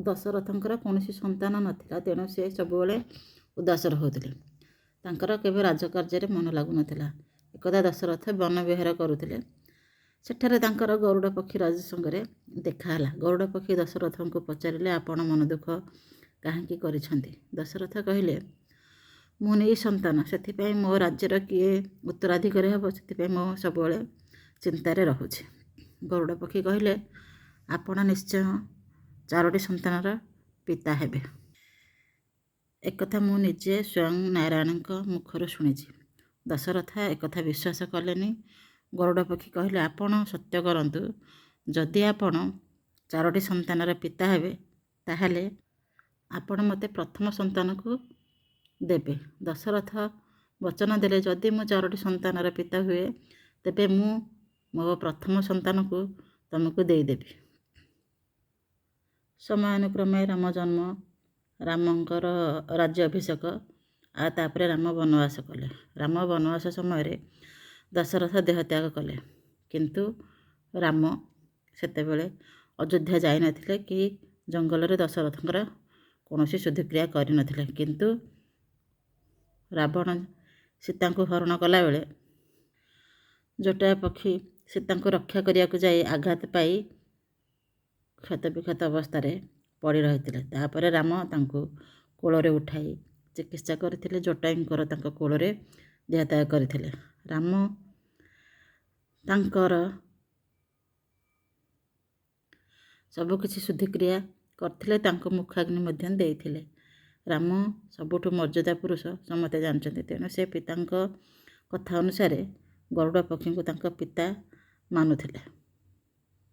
ଦଶରଥଙ୍କର କୌଣସି ସନ୍ତାନ ନଥିଲା, ତେଣୁ ସେ ସବୁବେଳେ ଉଦାସ ରହୁଥିଲେ। ତାଙ୍କର କେବେ ରାଜକାର୍ଯ୍ୟରେ ମନ ଲାଗୁନଥିଲା। ଏକଦା ଦଶରଥ ବନବିହାର କରୁଥିଲେ। ସେଠାରେ ତାଙ୍କର ଗରୁଡ଼ ପକ୍ଷୀ ରାଜ ସଙ୍ଗରେ ଦେଖା ହେଲା। ଗରୁଡ଼ ପକ୍ଷୀ ଦଶରଥଙ୍କୁ ପଚାରିଲେ, ଆପଣ ମନ ଦୁଃଖ କାହିଁକି କରିଛନ୍ତି? ଦଶରଥ କହିଲେ, ମୁଁ ନିଃସନ୍ତାନ, ସେଥିପାଇଁ ମୋ ରାଜ୍ୟର କିଏ ଉତ୍ତରାଧିକାରୀ ହେବ ସେଥିପାଇଁ ମୁଁ ସବୁବେଳେ ଚିନ୍ତାରେ ରହୁଛି। ଗରୁଡ଼ ପକ୍ଷୀ କହିଲେ, ଆପଣ ନିଶ୍ଚୟ ଚାରୋଟି ସନ୍ତାନର ପିତା ହେବେ। ଏକଥା ମୁଁ ନିଜେ ସ୍ୱୟଂ ନାରାୟଣଙ୍କ ମୁଖରୁ ଶୁଣିଛି। ଦଶରଥ ଏକଥା ବିଶ୍ୱାସ କଲେନି। ଗରୁଡ଼ ପକ୍ଷୀ କହିଲେ, ଆପଣ ସତ୍ୟ କରନ୍ତୁ, ଯଦି ଆପଣ ଚାରୋଟି ସନ୍ତାନର ପିତା ହେବେ ତାହେଲେ ଆପଣ ମୋତେ ପ୍ରଥମ ସନ୍ତାନକୁ ଦେବେ। ଦଶରଥ ବଚନ ଦେଲେ, ଯଦି ମୁଁ ଚାରୋଟି ସନ୍ତାନର ପିତା ହୁଏ ତେବେ ମୁଁ ମୋ ପ୍ରଥମ ସନ୍ତାନକୁ ତୁମକୁ ଦେଇଦେବି। ସମୟାନୁକ୍ରମେ ରାମ ଜନ୍ମ, ରାମଙ୍କର ରାଜ୍ୟ ଅଭିଷେକ, ଆଉ ତାପରେ ରାମ ବନବାସ କଲେ। ରାମ ବନବାସ ସମୟରେ ଦଶରଥ ଦେହତ୍ୟାଗ କଲେ, କିନ୍ତୁ ରାମ ସେତେବେଳେ ଅଯୋଧ୍ୟା ଯାଇନଥିଲେ କି ଜଙ୍ଗଲରେ ଦଶରଥଙ୍କର କୌଣସି ଶୁଦ୍ଧିକ୍ରିୟା କରିନଥିଲେ। କିନ୍ତୁ ରାବଣ ସୀତାଙ୍କୁ ହରଣ କଲାବେଳେ ଜଟାୟୁ ପକ୍ଷୀ ସୀତାଙ୍କୁ ରକ୍ଷା କରିବାକୁ ଯାଇ ଆଘାତ ପାଇ କ୍ଷତବିକ୍ଷତ ଅବସ୍ଥାରେ ପଡ଼ି ରହିଥିଲେ। ତାପରେ ରାମ ତାଙ୍କୁ କୋଳରେ ଉଠାଇ ଚିକିତ୍ସା କରିଥିଲେ। ଜଟାୟୁଙ୍କର ତାଙ୍କ କୋଳରେ ଦେହତ୍ୟାଗ କରିଥିଲେ। ରାମ ତାଙ୍କର ସବୁକିଛି ଶୁଦ୍ଧିକ୍ରିୟା କରିଥିଲେ, ତାଙ୍କୁ ମୁଖାଗ୍ନି ମଧ୍ୟ ଦେଇଥିଲେ। ରାମ ସବୁଠୁ ମର୍ଯ୍ୟାଦା ପୁରୁଷ ସମସ୍ତେ ଜାଣିଛନ୍ତି, ତେଣୁ ସେ ପିତାଙ୍କ କଥା ଅନୁସାରେ ଗରୁଡ଼ ପକ୍ଷୀଙ୍କୁ ତାଙ୍କ ପିତା ମାନୁଥିଲେ।